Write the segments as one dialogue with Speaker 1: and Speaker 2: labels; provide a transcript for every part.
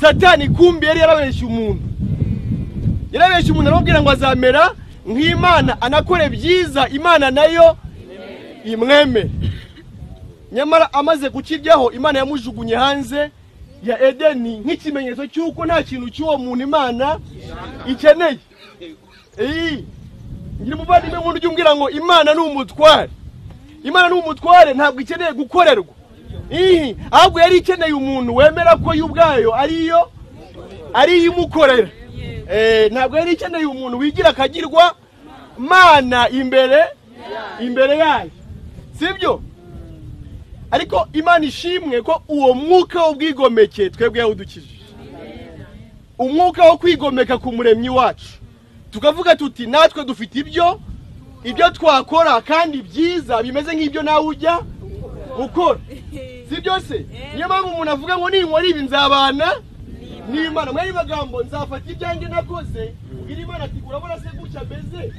Speaker 1: Satani kumbi yari yarabeshye umuntu. Yarabeshye umuntu aramubwira ngo azamera nk'Imana anakore byiza Imana nayo imweme. Nyamara amaze kukiryaho Imana yamujugunye hanze ya Edeni nk'ikimenyetso cy'uko nta kintu cy'uwo muntu Imana ikeneye. Ngira umuvandimwe nk'undi ujya umbwira ngo Imana ni umutware. Imana ni umutware ntabwo ikeneye gukorerwa. Ahubwo yari ikeneye umuntu wemera ko yo ubwayo ariyo imukorera. Ntabwo yari ikeneye umuntu wigira akagirwa mana imbere yayo. Sibyo? Ariko Imana ishimwe ko uwo mwuka w'ubwigomeke twebwe yawudukijije. Umwuka wo kwigomeka ku muremyi wacu. Tukavuga tuti natwe dufite ibyo twakora kandi byiza bimeze nk'ibyo nawe ujya ukora. Sibyo se? Niyo mpamvu umuntu avuga ngo ninkora ibi nzabana n'Imana. Mwari magambo nzafata ibyanjye nakoze ubwira Imana ati urabona se gutya meze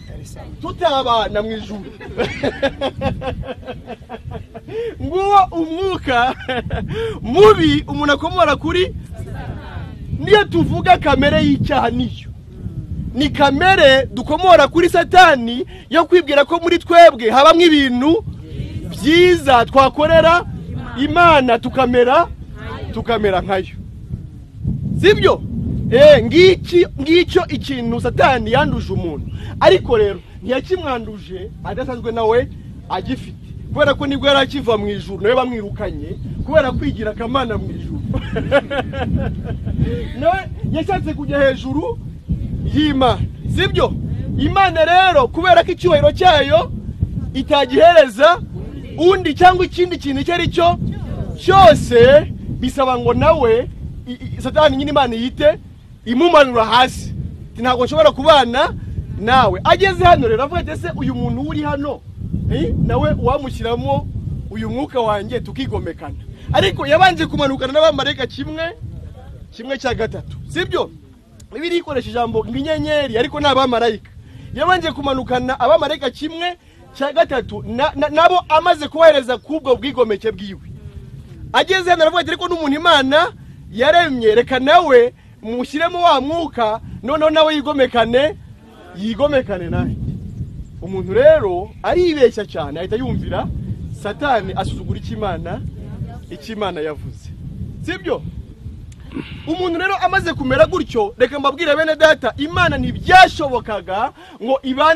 Speaker 1: tutabana mu ijuru. Nguwo umwuka mubi umuntu akomora kuri. Niyo tuvuga kamere y'icyaha niyo ni kamere dukomora kuri Satani yo kwibwira ko muri twebwe habamwe ibintu byiza twakorera Imana tukamera nkayo. Sibyo? Ngicyo ikintu Satani yanduje umuntu. Ariko rero ntiyakimwanduje adasanzwe nawe agifite. Kubera ko nibwo yarakiva mu ijuru nawe bamwirukanye kubera kwigira akamana mu ijuru. Nawe yashatse kujya hejuru y'Imana. Sibyo? Imana rero kubera ko icyubahiro cyayo itagihereza undi cyangwa ikindi kintu icyo ari cyo cyose, bisaba ngo nawe Satani nyine Imana yite imumanura hasi. Ntabwo nshobora kubana nawe. Ageze hano rero avuga ati ese uyu muntu uri hano nawe wamushyiramo uyu mwuka wanjye tukigomekana. Ariko yabanje kumanukana n'abamarayika kimwe cya gatatu. Sibyo? Bibiliya ikoresha ijambo inyenyeri ariko n'abamarayika. Yabanje kumanukana abamarayika kimwe cya gatatu nabo amaze kubahereza kubwo bwigomeke bwiwe. Ageze hano aravuga ati ariko n'umuntu Imana yaremye reka nawe mushyiremo wa mwuka noneho nawe yigomekane nawe. Umuntu rero aribeshya cyane ahita yumvira Satani asuzugura icy'Imana yavuze. Sibyo? Umuntu rero amaze kumera gutyo, reka mbabwire bene data, Imana ntibyashobokaga ngo ibane